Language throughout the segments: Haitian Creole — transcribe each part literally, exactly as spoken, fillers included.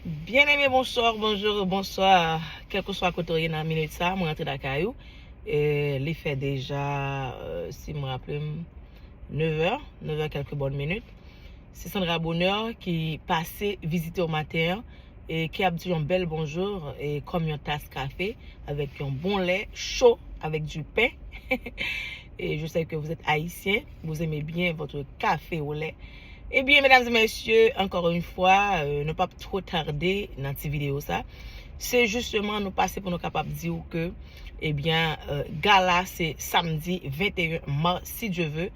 Byeneme, bonswa, bonjou, bonswa. Kèlkeswa kote w ye nan minit sa, mwen rantre lakay ou. E li fè deja, euh, si m raple m, nevè, nevè kèlke bòn minit. Se Sandra Bonheur ki pase vizite w maten an e ki ap di yon bèl bonjou e kòm yon tas kafe avèk yon bon lè cho avèk du pain. Et je sais que vous êtes haïtien, vous aimez bien votre café au lait. Eh bien, mesdames et messieurs, encore une fois, euh, nou p ap twò tade nan ti videyo sa. Se jisteman nou pase pou nou kapab di w ke, ebyen, euh, gala se samdi venteyen mas, si Dye ve,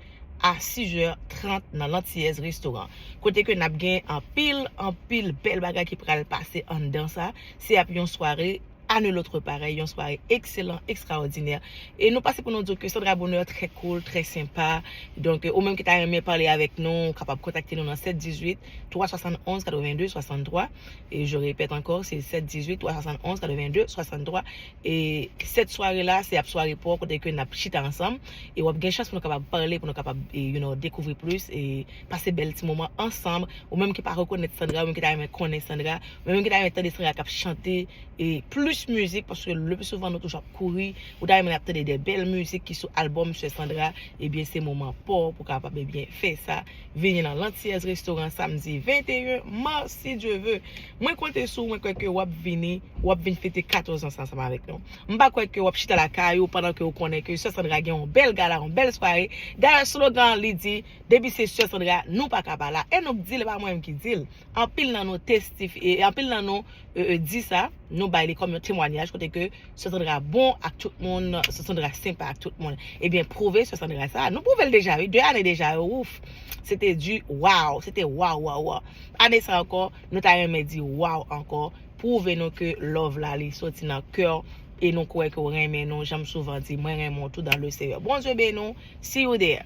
a sizè trant nan Lantiyèz Restoran. Kote ke n ap gen anpil, anpil bèl bagay ki pral pase anndan sa. Se ap yon sware à nul autre pareil, yon sware ekselan, ekstraòdinè. E nou pase pou nou di w ke Sandra Bonheur trè cool, trè senpa. Donk, ou menm ki ta renmen pale avèk nou, ou kapab kontakte nou nan sèt dizuit, twa swasann onz, katrevenndez, swasanntwa. E je répète encore, se sèt dizuit, twa swasann onz, katrevenndez, swasanntwa. E sèt sware la, se ap sware pa w kote ke n ap chita ansanm. E w ap gen chans pou nou kapab pale, pou nou kapab, e, you know, dekouvri plis, e pase bèl ti moman ansanm. Ou menm ki pa rekonèt Sandra, ou menm ki ta renmen konnen Sandra, ou menm ki ta renmen tande Sandra k ap chante, e plis mizik, paske le pli souvan nou toujou ap kouri, ou ta renmen ap tande de bèl mizik ki sou albòm Sè Sandra, ebyen se moman pa w pou kapab, ebyen, fè sa. Vini nan Lantiyèz Restoran samdi venteyen mas, si Dye ve. Mwen konte sou ou, mwen kwè ke w ap vini, w ap vin fete katòz an sa ansanm avèk nou. M pa kwè ke w ap chita lakay ou pandan ke w konnen ke Sè Sandra gen yon bèl gala, yon bèl sware. Dayè, slogan li di, depi se Sè Sandra, nou pa ka pa la. E nou k di l, e pa mwen menm ki di l. Anpil nan nou testif-, e anpil nan nou, e, e, di sa, nou bay li kòm yon temwayaj kote ke Sè Sandra bon ak tout moun, Sè Sandra senpa ak tout moun. Ebyen, pwouve Sè Sandra sa. Nou pwouve l deja, wi. De ane deja, yo, ouf. Se te di waw, se te waw, waw, waw. Ane sa ankò, nou ta renmen di waw ankò. Pwouve nou ke love la, li soti nan kè w, e nou kwè ke w renmen nou. Jan m souvan di, mwen renmen w tou dans le Seigneur. Bondye beni w. See you there.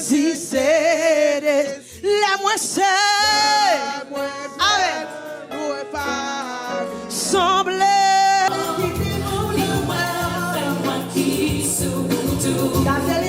Si se de lè mwen se avèk sanble. Gade